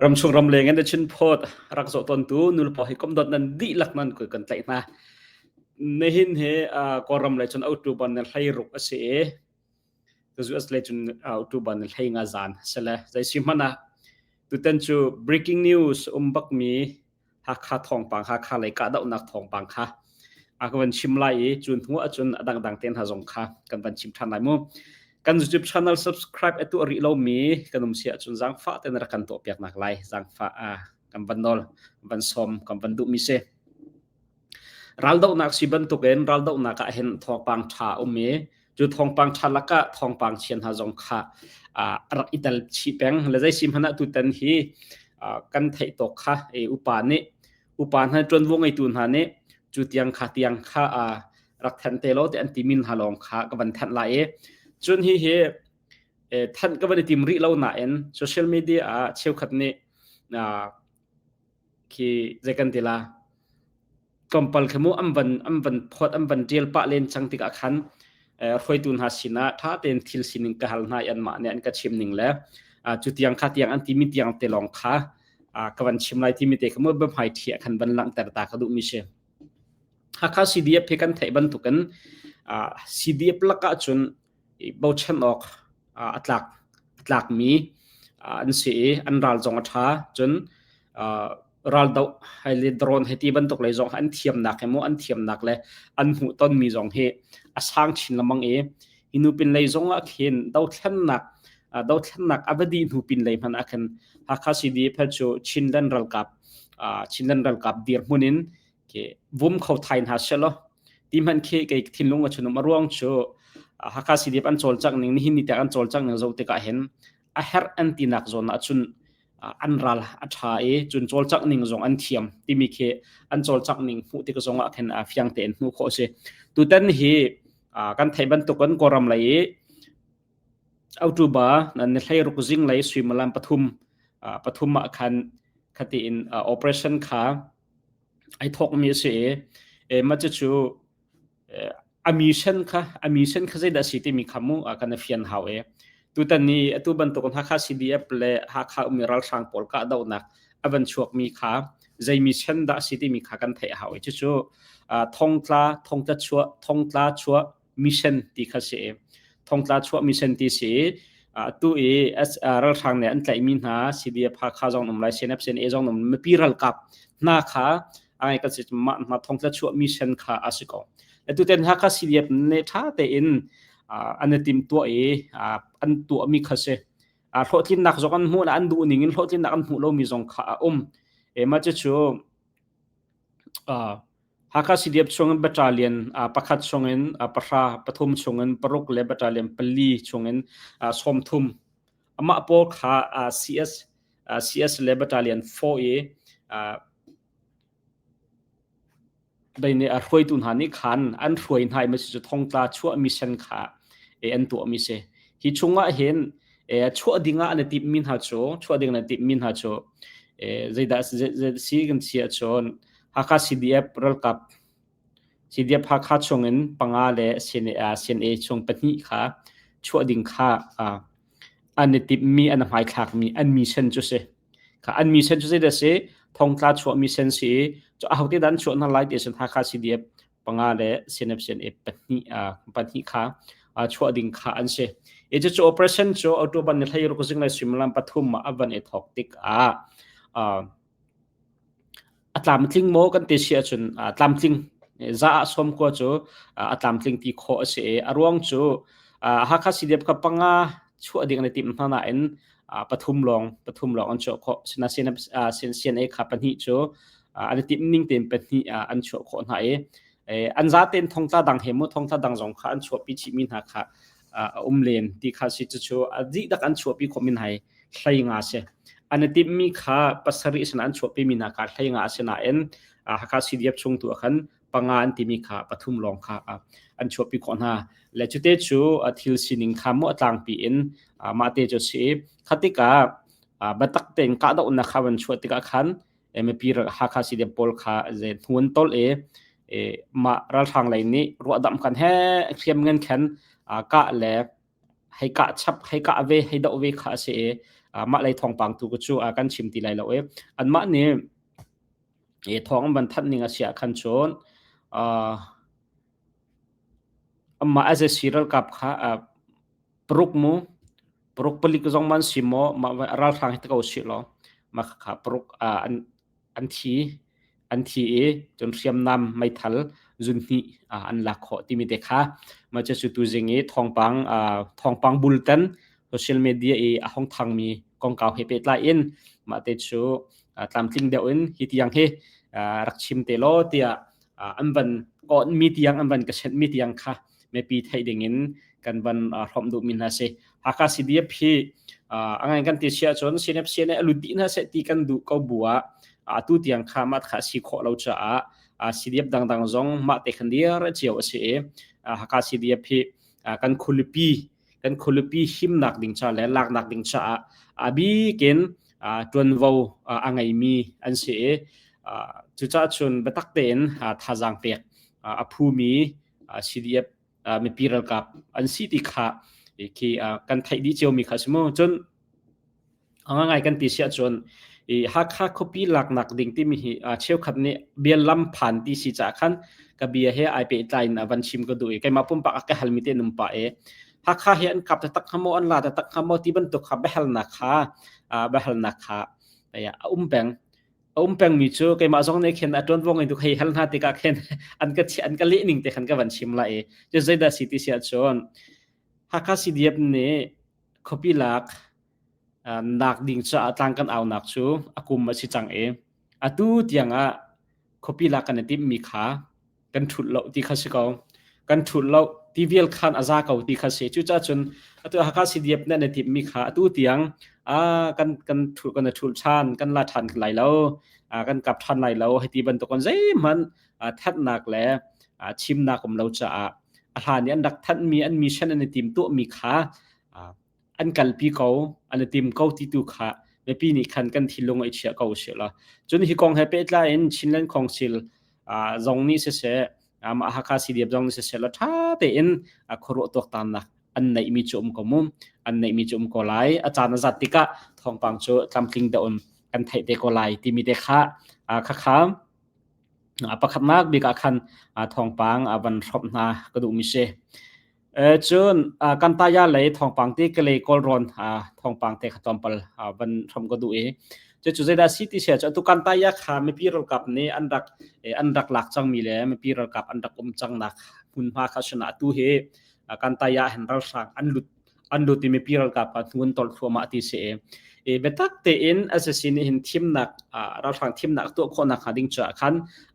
Ramchung ramleng in na chinphawt rak zawh tawntu nulepa hi komdot nan dihlak nan kut kan tlaih hna. Nihin hi Kawlram lei cun October ni 16 a si i US lei cun October ni 15 zan a si le zei si hmanh ah tutan cu breaking news um bakmi Hakha thawngpang Hakha lei kahdohnak thawngpang kha a ka van chim lai i cu hnu ahcun a dangdang te hna zong kha kan van chim ṭhan lai mu. Kan YouTube channel subscribe a tuah rih lomi kan um si ahcun zaangfah tein rak kan tuahpiak nak lai zaangfah kan van nawl van sawm kan van duhmi si. Raldohnak si bantukin raldohnak ah hin thawngpang ṭha a um i cu thawngpang ṭha lakah thawngpang chia hna zong kha a rak i tel chih peng. Le zei si hmanh ah tutan hi kan theih tawk kha upa nih upa hna ṭuanvo ngeitu hna nih cu tiang kha tiang kha rak thanh te law ti an timi hna lawng kha ka van thanh lai i cun hi hi thanh ka van i tim rih lo nain social media ah cheukhat nih khi zei kan ti la tlawmpal khi mu an van an van phawt an van ṭial pah len cang tikah khan hruaitu hna sinah ṭha tein thil sining ka hal hna i anmah nih an ka chim ning le cu tiang kha tiang an timi tiang te lawng kha ka van chim lai timi te kha mu biahmai ṭhi ah khan van langhter ta ka duhmi si. Hakha CDF hi kan theih bantukin CDF lakah cun bochan awk a tlak a tlakmi an si i an ral zong a ṭha cun raldoh hei le drone hei ti bantuk lei zong an thiamnak he mu an thiamnak le an hmuhtonmi zong hi a sang chin lengmang i hi nu pin lei zong ah khin dothlennak dothlennak a va dih hnu pin lei hmanh ah khin Hakha CDF cu Chinland ralkap Chinland ralkap dirhmun in khi vum kho thai hna selaw ti hmanh khi kei thinlung a chunum a ruang cu Hakha CDF an cawlcangh ning nihin ni tiang an cawlcangh ning zoh tikah hin a herh an tinak zawn ah cun an ral a ṭha i cun cawlcangh ning zong an thiam timi khi an cawlcangh ning hmuh tik zong ah khin fiang tein hmuh khawh a si. Tutan hi kan theih bantukin Kawlram lei i Autuba ni 16 zing lei suimilam pathum pathum ah khan khati in operation kha ai thawkmi a si i mah cucu a mission kha a mission kha zeidah a si timi kha mu kan i fian hau i tutan ni atu bantuk Hakha CDF le Hakha ummi ralhrang pawl kahdohnak a van chuakmi kha zei mission dah a si timi kha kan theih a hau i cucu thongtla thongtla chuah thongtla chuah mission ti kha si thongtla chuah mission ti si tu i ralhrang nih an tlaihmi hna CDF Hakha zong um lai CNF CNA zong um mipi ralkap hna kha ai kan si mah hna thongtla chuah mission kha a si ko tu ten Hakha CDF ne tha tein an i tim tuah i an tuahmi kha si hlawhtlinnak zong an hmuh an duh ning in hlawhtlinnak an hmuh lomi zong kha a um e ma cu Hakha CDF chungin battalion pakhat chungin pahra, pathum chungin paruk le battalion pali chungin 30 amah pawl kha CS CS le battalion 4 i dei nih a hruaitu hna nih khan an hruai hna i masi cu thongtla chuah mission kha an tuahmi si. Hi chungah hin chuah dingah an i timhmi hna cu chuah ding an i timhmi hna cu zeidah si kan si ahcun Hakha CDF ralkap CDF Hakha chungin panga le CNA chung pahnih kha chuah ding kha an i timhmi an hmaithlakmi an mission cu si. Kha an mission cu zeidah si thongtla chuah mission si i cu ahote dah an chuah hna lai ti ahcun Hakha CDF panga le CNF CNA pahnih pahnih kha chuah ding kha an si. I cucu operation cu October ni 16 zinglei suimilam pathum ah a van i thawk tikah a tlamtling maw kan ti si ahcun tlamtling za ah sawm kua cu a tlamtling ti khawh a si i a ruang cu Hakha CDF kha panga chuah ding an i timh hna nain pathum lawng pathum lawng an chuah khawh. Sinain CNA kha pahnih cu an i timh ning tein pahnih an chuah khawh hna i an zatein thongtla dang he mu thongtla dang zong kha an chuahpi chihmi hna kha a um len ti kha si cucu a dihlak an chuahpi khawhmi hna hi hlei nga si. An i timhmi kha pasarih sin an chuahpimi hna kha hlei nga a si nain Hakha CDF chung tu ah khan panga an timi kha pathum lawng kha an chuahpi khawh hna. Le cute cu thil sining kha mu a tlangpi in mah te cu si. Kha tikah biatak tein kahdohnak kha van chuah tikah khan mipi Hakha CDF pawl kha ze hnuan tol i mah ralhrang lei nih ruahdamh kan he hriam ngan khan kah le hei kah chap hei kah ve hei doh ve kha a si i. Mah lei thawngpang tu cu kan chim ti lai lo i anmah nih thawng an van thanh ning a si ah khan cun amah SAC ralkap kha paruk mu paruk palik zong man si maw mah ralhrang hi te ko si law mah kha paruk an an thi an thi i cun hriamnam meithal zunhnih an lak khawh timi te kha mah cu tuzing i thawngpang thawngpang bultan social media i a hong thangmi kongkau he pehtlai in mah te cu tlamtling deuh in hi tiang hi rak chim te law tiah an van on mi tiang an van ka sent mi tiang kha mipi theih ding in kan van hrawmh duhmi hna si. Hakha CDF hi a ngai kan ti sia cun CNF CNA a lut dih hna seh ti kan duh ko bu ah atu tiang kha mah kha si khawh lo caah CDF dangdang zong mah te khan dir cio a si i Hakha CDF hi kan khualipi kan khualipi himnak ding ca le laknak ding caah a bikin ṭuanvo a ngeimi an si i cucaah cun biatak tein thazaang pek a phumi CDF mipi ralkap an si ti kha khi kan theih dih ciomi kha si mu. Cun a ngai kan ti si ahcun i Hakha khuapi laknak ding timi hi cheukhat nih bialam phan ti si caah khan ka bia he ai pehtlai in van chim ka duh i keimah pumpak a ka halmi te num pa e Hakha hi an kap taktak hnga maw an la taktak hnga maw ti bantuk kha biahalnak kha biahalnak kha a um peng a um pengmi cu keimah zong nih khin a ṭuanvo ngeitu hei hal hna tikah khin an ka an ka leh ning te khan ka van chim lai i cu zeidah si ti si ahcun Hakha CDF nih khuapi lak nak ding caah tlang kan aunak cu a kum a si cang i atu tiang ah khuapi lak kan i timhmi kha kan ṭhulh lo ti kha si ko. Kan ṭhulh lo ti vial khan a za ko ti kha si. Cucaah cun atu Hakha CDF nih an i timhmi kha atu tiang kan kan ṭhulh kan i ṭhulh ṭhan, kan la ṭhan lai lo, kan kap ṭhan lai lo hei ti bantuk in zeihmanh thatnak le chimnak um lo caah a hlan i an rak thanhmi an mission an i tim tuahmi kha an kalpi ko, an i tim ko ti tu kha mipi nih khan kan thinlung i chiah ko usih law. Cun hi kong he pehtlai in Chinland Council zong nih siseh, mah Hakha CDF zong nih siseh law ṭha tein khuaruah tuaktannak an neihmi cu um ko mu. An neihmi cu um ko lai. A caan a zat tikah thawngpang cu tlamtling deuh in kan theih te ko lai timi te kha khakha pakhatnak bik ah khan thawngpang a van hrawmh hna ka duhmi si. Cun Kantaya lei thawngpang ti Kalay Kawlrawn thawngpang te kha tlawmpal van hrawmh ka duh i cucu zeidah si ti sia cu atu Kantaya kha mipi ralkap nih an rak an rak lak cangmi le mipi ralkap an rak um cangnak hmunhma kha suna atu hi Kantaya hin ralhrang an lut an lut i mipi ralkap kha hnu an tolh thluahmah ti si i biatak tein SSC nih hin thimnak ralhrang thimnak tuah khawhnak hnga ding caah khan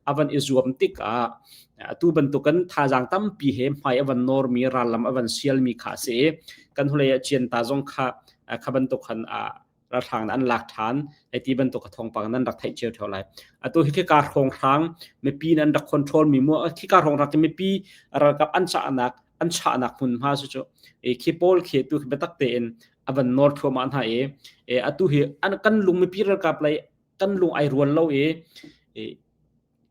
a van i zuam tikah atu bantukin thazaang tampi he hmai a van nawrmi rallam a van sialmi kha a si i kan hnulei ah Cianta zong kha kha bantuk khan ralhrang an lak ṭhan hei ti bantuk a thawngpang nan rak theih cio ṭheo lai. Atu hi khika hrawnghrang mipi nan rak control mi mu khika hrawnghrang cu mipi ralkap an cahnak an chahnak hmunhma cu cu khi pawl khi tu khi biatak tein a van nawr thluahmah hna i atu hi an kan lung mipi ralkap lei kan lung ai rual lo i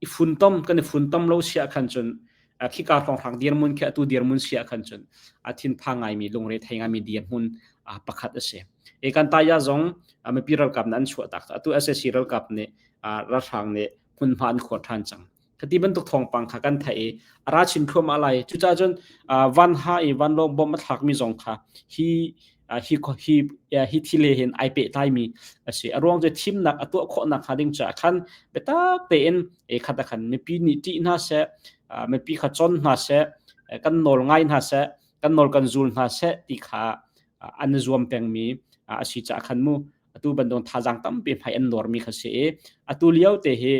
i funtom kan i funtom lo sia khan cun khika hrawnghrang dirhmun khi atu dirhmun sia khan cun a thinphang ngaimi lungre thei ngaimi dirhmun pakhat a si. E kan taya zong mipi ralkap nih an chuah tak atu SAC ralkap nih ralhrang nih hmunhma an khuar ṭhan cang. Khati bantuk thawngpang kha kan theih i a ra chin thluahmah lai. Cucaah cun vanha i vanlawng bom a thlakmi zong kha hi hi hi hi thil he hin ai pehtlaimi a si. A ruang cu thimnak a tuah khawhnak hnga ding caah khan biatak tein e khat a khan mipi nih ṭih hna seh, mipi kha con hna seh, kan nawl ngai hna seh, kan nawl kan zul hna seh ti kha an zuam pengmi a si caah khan mu atu bantuk thazaang tampi hmai an nawrmi kha si i atu lio te hi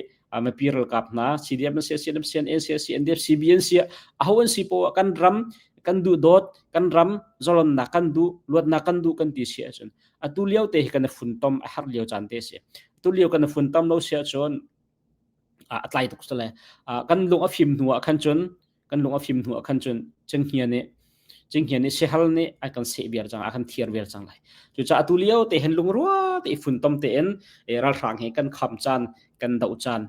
mipi ralkap hna CDF an si CNF CNA si CNDF CBN si aho an si poah kan ram kan duh dawt kan ram zalonnak kan duh luatnak kan duh kan ti si ahcun atu lio te hi kan funtom a har lio caan te si atu lio kan funtom lo si ahcun a tlai tuk sale kan lung a fim hnu ah khan cun kan lung a fim hnu ah khan cun cenghngia nih cenghngia nih sehal nih a kan seh viar cang a kan thiar viar cang lai cucaah atu lio te hin lungrua te i funtom tein ralhrang he kan kham caan kan doh caan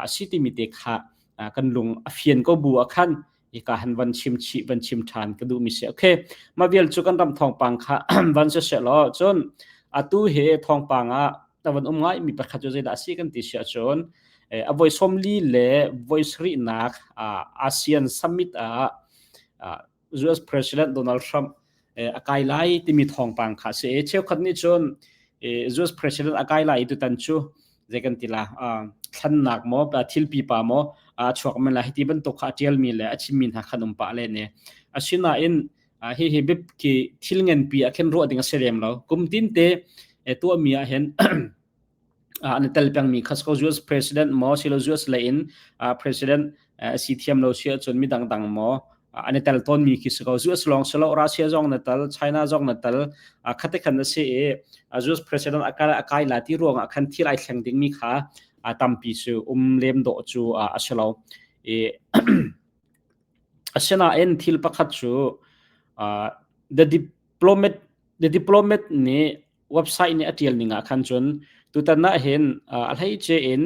a si timi te kha kan lung a fian ko bu ah khan hika han van chim chih van chim ṭhan ka duh mi si okay ma vial cu kan ram thawngpang kha van se se law cun. Atu hi thawngpang ah tavan um ngai mi pakhat cu zeidah a si kan ti si ahcun a voi 40 le voi sarihnak ASEAN summit ah US President Donald Trump a kai lai timi thawngpang kha a si. Cheukhat nih cun US President a kai lai i tutan cu zei kan ti la thlannak maw thil pipa maw a chuak men la hiti bantuk kha a tialmi le a chimmi hna khan um pah le ne. Asinain hi hi bip ki thil nganpi ah khin ruah ding a si lem lo. Kum tin te tuahmi ah hin an i tel pengmi kha ko US president maw silo US lei in president a si thiam lo si ahcun midang dang maw an i tel tawnmi khi si ko. US lawng si lo Russia zong na tel China zong na tel khate khan a si i US president a kai la ti ruangah khan thil ai thleng dingmi kha tampi cu um lem dawh cu a si lo. I asinain thil pakhat cu the diplomat the diplomat nih website nih a ṭial ning ah khan cun tutan ah hin a hleice in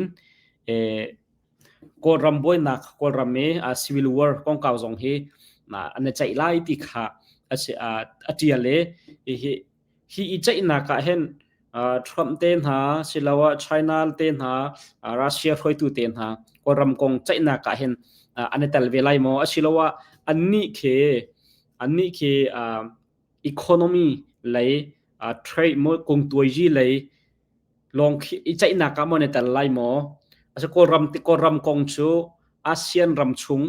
Kawlram buainak Kawlram i civil war kongkau zong hi an i ceih lai ti kha a ṭial i hi hi i ceihnak ah hin Trump te hna siloah China te hna Russia hruaitu te hna Kawlram kong ceihnak ah hin an i tel ve lai maw asiloah annih khi annih khi economy lei trade maw kungtuaiji lei lawng khi i ceihnak ah maw na tel lai maw asa Kawlram Kawlram kong cu ASEAN ram chung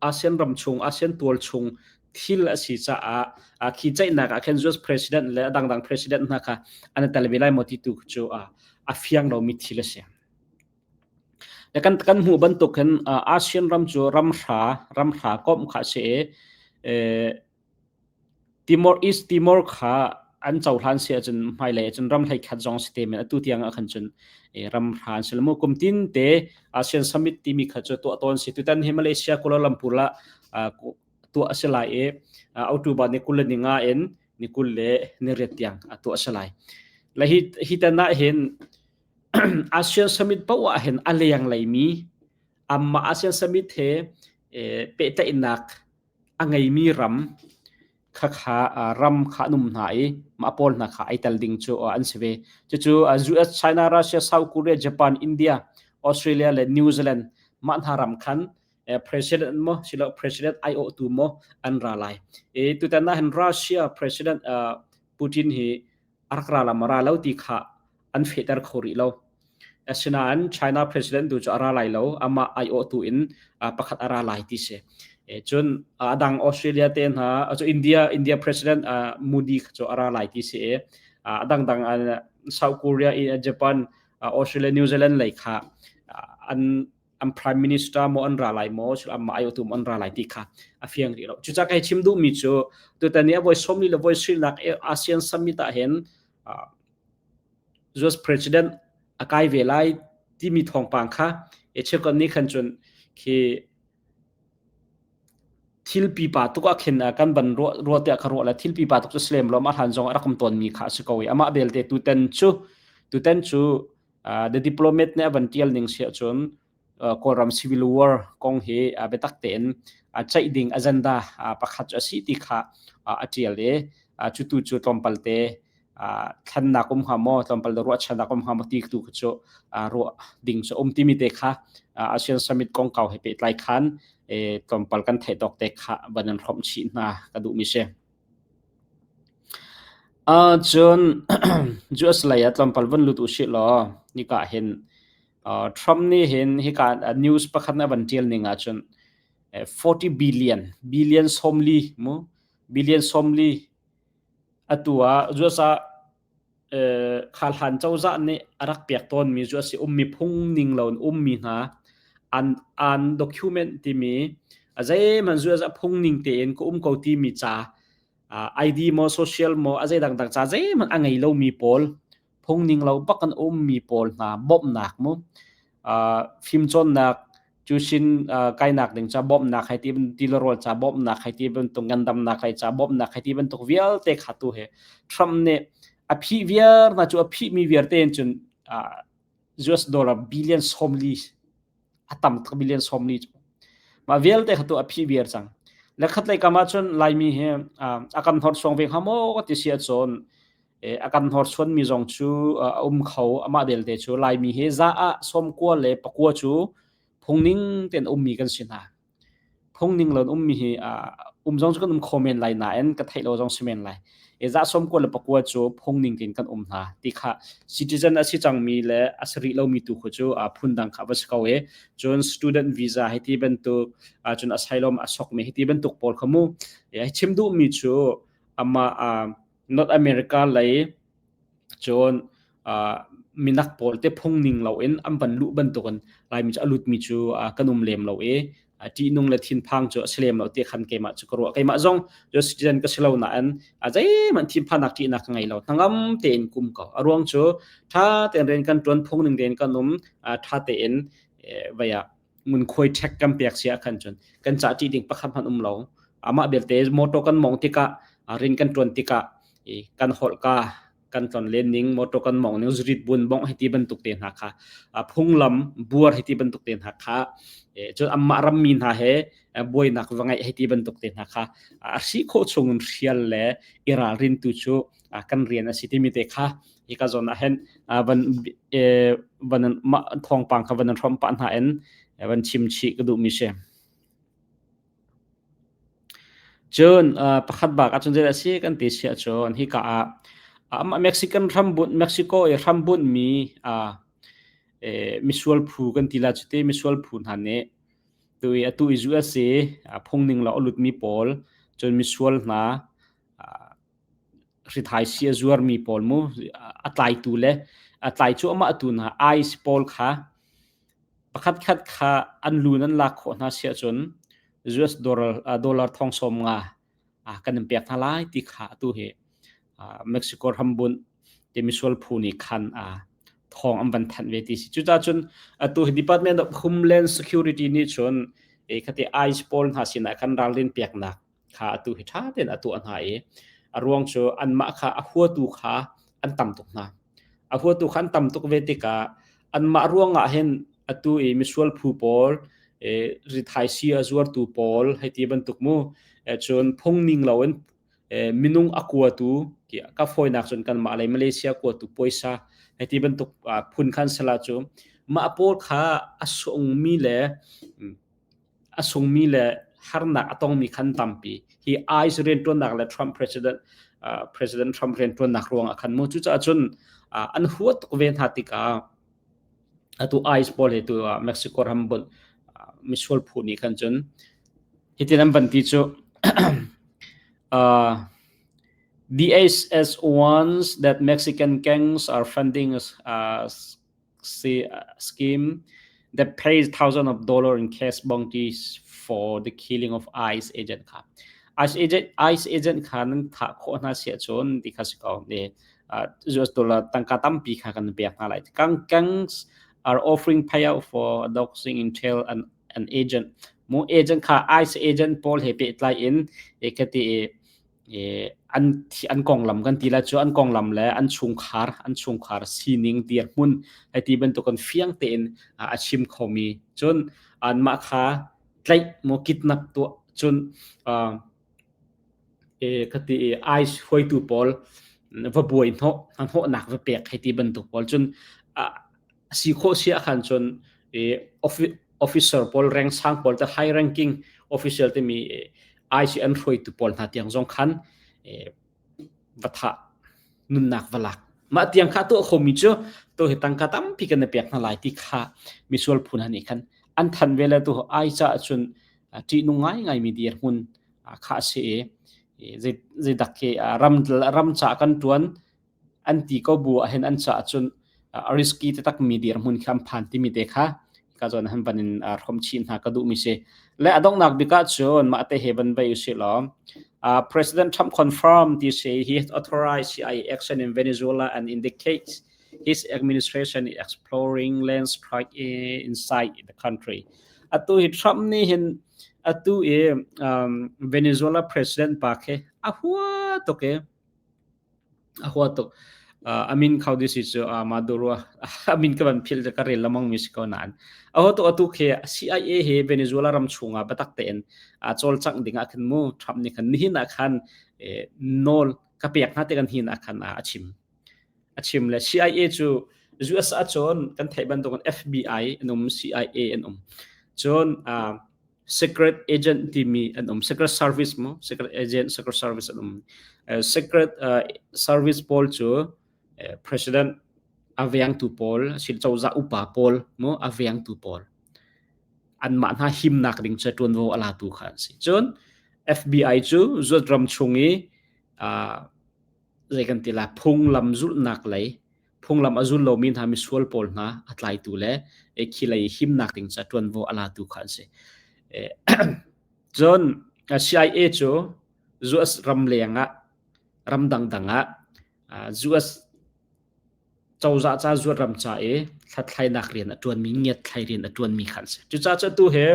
ASEAN ram chung ASEAN tual chung thil a si caah khi ceihnak ah khin US president le a dangdang president hna kha an i tel ve lai maw ti tu cu a fiang lomi thil a si. Le kan kan hmuh bantuk hin ASEAN ram cu ramhra ramhra komh kha a si i Timor East Timor kha an cohlan si ahcun hmailei ahcun ram hleikhat zong si te men atu tiang ah khan cun ram hra an si lo mu. Kum tin te ASEAN Summit timi kha cu tuah tawn si. Tutan hi Malaysia Kuala Lumpur ah tuah a si lai i October ni 20 le ni nga in ni 20 le ni riat tiang tuah a si lai. Le hi hi tan ah hin ASEAN Summit paoh ah hin a leng leimi amah ASEAN Summit he pehtlaihnak a ngeimi ram khakha ram kha an um hna i mah pawl hna kha ai tel ding cu an si ve. Cucu US, China, Russia, South Korea, Japan, India, Australia le New Zealand mah hna ram khan president maw silo president aiawhtu maw an ra lai. I tutan ah hin Russia president Putin hi a rak ra la maw ra lo ti kha an fehter kho rih lo. Asinain China president tu cu a ra lai lo, amah aiawhtu in pakhat a ra lai ti si. Cun a dang Australia te hna, cu India India president Modi cu a ra lai ti si i a dangdang South Korea, Japan, Australia, New Zealand lei kha an an prime minister maw an ra lai maw sul amah aiawhtu maw an ra lai ti kha a fiang rih lo. Cucaah kai chim duhmi cu tutan ni a voi 40 le voi sarihnak ASEAN summit ah hin US president a kai ve lai timi thawngpang kha e cheukhat nih khan cun khi thil pipa tuk ah khin kan van ruah ruah tiah ka ruah le thil pipa tuk cu silem lo mah hlan zong a rak um tawnmi kha a si ko i amah belte tutan cu tutan cu the diplomat nih a van tial ning si ahcun Kawlram civil war kong hi biatak tein ceih ding agenda pakhat cu a si ti kha a tial i cutu cu tlawmpal te thlennak um hnga maw tlawmpal te ruahchannak um hnga maw ti tu cu ruah ding cu um timi te kha ASEAN summit kongkau he pehtlai khan tlawmpal kan theih tawk te kha van in hrawmh chih hna ka duhmi si. Cun US lei ah tlawmpal van lut usih law nika hin Trump nih hin hika news pakhat na van ṭial ning ahcun 40 billion, billion 40 mu, billion 40 atu ah US ah kha hlan cozah nih a rak pek tawnmi cu a si ummi phung ning lo in ummi hna an an document timi a zeihmanh US ah phung ning tein ka um ko timi ca ID maw social maw a zei dangdang ca zeihmanh a ngei lomi pawl phungning lo bak an ummi pawl hna bawmhnak mu fimcawnnak cusin kainak ding ca bawmhnak hei ti tilrawl ca bawmhnak hei ti bantuk ngandamnak lei ca bawmhnak hei ti bantuk vialte kha tu he Trump nih a phih viar na cu a phih mi vialte in cun US dollar billion 40 a tam tuk billion 40 cu mah vialte kha tu a phih viar cang le khat lei kam ah cun laimi hi a kan hnor suang ve hnga maw ti si ahcun. A kan hnorsuanmi zong cu a um kho. Amah belte cu Laimi hi za ah 90 le 9 cu phungning tein a ummi kan si hna. Phungning lo in ummi hi um zong cu kan um kho men lai nain ka theih lo zong si men lai. Za 99 cu phungning tein kan um hna ti kha citizen a si cangmi le a si rih lomi tu khu cu phundang kha va si ko i cun student visa hei ti bantuk cun asylum a sokmi hei ti bantuk pawl kha mu hei chim duhmi cu amah North America lei cun minak pawl te phung ning loin an van luh bantukin Laimi cu a lutmi cu kan um lem lo i ṭihnung le thinphang cu a si lem lo ti khan keimah cu ka ruah. Keimah zong citizen ka si lo nain zeihmanh thinphannak ṭihnak ka ngei lo. Hnangam tein kum ko. A ruang cu ṭha tein rian kan ṭuan, phung ning tein kan um, ṭha tein vei ah ngunkhuai ṭhek kan pek si ahkhan cun kan cah ṭih ding pakhat hmanh um lo. Amah belte motor kan mawngh tikah rian kan ṭuan tikah kan holhka kan tlon len ning motor kan mawngh ning zurit bun bongh hei ti bantuk te hna kha phunglam buar hei ti bantuk te hna kha cun anmah rammi hna he buainak va ngeih hei ti bantuk te hna kha a si khawh chung in hrial le i ralrin tu cu kan rian a si timi te kha hika zawn ah hin van van thawngpang kha van hrom pah hna in van chim chih ka duhmi si. Cun pakhat bak ahcun zeidah a si kan ti si ahcun hika ah amah Mexican hrambunh Mexico i hrambunhmi misual phu kan ti la cu ti misual phu hna nih tu i atu i USA phungning lo a lutmi pawl cun misual hna hrithai si a zuarmi pawl mu a tlaitu le a tlai cuahmah tu hna ICE pawl kha Pakhatkhat kha an lu nan lak khawh hna si ahcun US dollar thong 50 kan in pek hna lai ti kha atu hi Mexico rambunh ti misual phu nih khan thawng an van thanh ve ti si. Cucaah cun atu hi Department of Homeland Security nih cun khati ICE pawl hna sinah khan ralrin peknak kha atu hi ṭha tein a tuah hna i a ruang cu anmah kha a huatu kha an tam tuk hna. A huatu kha an tam tuk ve tikah anmah ruangah hin atu i misual phu pawl rithaisii a zuartu pawl hei ti bantuk mu cun phung ning loin minung a kuatu ka fawinak cun kanmah lei Malaysia kuatu puaisa hei ti bantuk phun khan sala cu mah pawl kha a sungmi le a sungmi le harnak a tongmi khan tampi hi ICE rianṭuannak le Trump president President Trump rianṭuannak ruangah khan mu cucaah cun an huat tuk ve hna tikah atu ICE pawl he tu Mexico ram misual phu nih khan cun hitin an van ti cu DHS warns that Mexican gangs are funding a scheme that pays thousands of dollars in cash bounties for the killing of ICE agent kha. ICE agent, ICE agent kha nan thah khawh hna si ahcun ti kha si ko. Ne US dollar tangka tampi kha kan pek hna lai. Gang gangs are offering payout for doxing intel and an agent. Mu agent kha ICE agent pawl he pehtlai in e khati an an konglam kan ti la cu an konglam le an chungkhar an chungkhar sining dirhmun hei ti bantuk an fiang tein a chim khomi cun anmah kha tlaih maw kidnap tuah cun e khati ICE hruaitu pawl va buai hnawh hnawhnak va pek hei ti bantuk pawl cun a si khawh si ahkhan cun officer pawl rank sang pawl te high ranking official timi ICN hruaitu pawl hna tiang zong khan va thah nunnak va lak mah tiang kha tuah khomi cu to hi tangka tampi kan na pek hna lai ti kha misual phu hna nih khan an than ve le tu ai ca cun ṭihnung ngai ngai mi dirhmun kha si i zeidak khi ram ram ca kan ṭuan an ti ko bu ahhin an caah cun a risky taktak mi dirhmun khi an phan timi te kha ka zawn han van in hrom chin hna ka duh mi si le a donghnak bik ah cun mah te he van bei usih law President Trump confirmed this he has authorized CIA action in Venezuela and indicates his administration is exploring land strike inside the country. Atu hi Trump nih hin atu i um, Venezuela president pa khi a hua tuk i A hua tuk. A min kho dih si cu Maduro a min ka van philh ka rel lengmang mi si ko nain a ho tuk atu khi CIA he Venezuela ram chungah biatak tein cawlcangh ding ah khan mu Trump nih khan nihin ah khan nawl ka pek hna te kan hin ah khan a chim. A chim le CIA cu US ah cun kan theih bantukin FBI an um, CIA an um. Cun secret agent timi an um. Secret service mu, secret agent, secret service an um. Secret service pawl cu president a vengtu pawl, sil cozah upa pawl mu a vengtu pawl. Anmah hna himnak ding cu ṭuanvo a latu kha an si. Cun FBI cu zuat ram chung i zei kan ti la phunglam zulhnak lei phunglam a zul lomi hna misual pawl hna a tlaitu le khi lei himnak ding ca ṭuanvo a latu kha an si. Cun CIA cu US ram leng ah ram dangdang ah US cozah ca zuat ram ca i hlathlainak rian a ṭuanmi ngiatthlai rian a ṭuanmi kha an si. Cucaah cu atu hi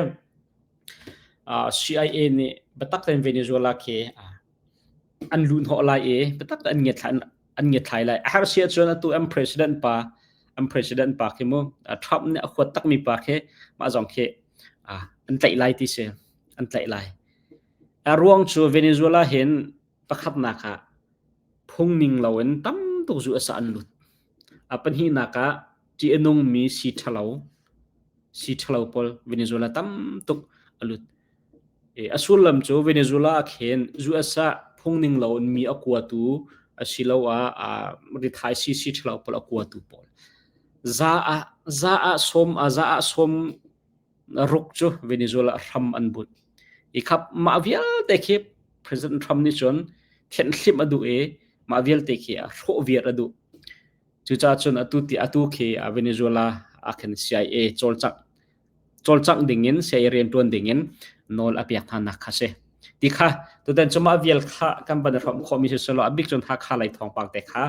CIA nih biatak tein Venezuela khi an luhhnawh lai i biatak an ngiatthlai an ngiatthlai lai. A har si ahcun atu an president pa an president pa khi mu Trump nih a huat takmi pa khi mah zong khi an tlaih lai ti si an tlaih lai. A ruang cu Venezuela hin pakhatnak ah phung ning loin tam tuk zu asa an lut. A pahnihnak ah ṭih a nungmi sii ṭhalo sii ṭhalo pawl Venezuela tam tuk a lut. A sullam cu Venezuela ah khin US ah phungning loin mi a kuatu asiloah rithai sii ṭhalo pawl a kuatu pawl. Za ah za ah sawm za ah sawm ruk cu Venezuela hram an bunh. I khap mah vialte khi President Trump nih cun thianhhlimh a duh i mah vialte khi a hrawh viar a duh. Cucaah cun atu ti atu khi Venezuela ah khin CIA cawlcangh cawlcangh dingin sei rianṭuan dingin nawl a pek hnanak kha si. Ti kha tutan cu mah vial kha kan van i hrawmh khawhmi si selaw a bik cun Hakha lei thawngpang te kha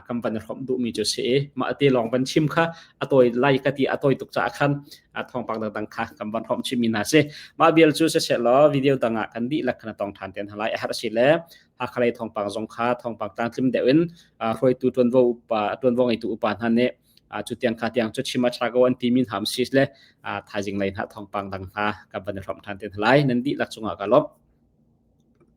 kan van i hrawmh duhmi cu si i mah te lawng van chim kha a tawi lai ka ti a tawi tuk caah khan thawngpang dangdang kha kan van hrawmh chimmi hna si. Mah vial cu siseh law video dang ah kan dihlak khan a tong ṭhan te hna lai. A herh si le Hakha lei thawngpang zong kha thawngpang tlangtlim deuh in hruaitu ṭuanvo upa ṭuanvo ngeitu upa hna nih cu tiang kha tiang cu chim a ṭha ko an timi hna um si le thaizing lei hna thawngpang dang hna kan van i hrawmh ṭhan te hna lai. Nan dihlak cungah ka lawmh.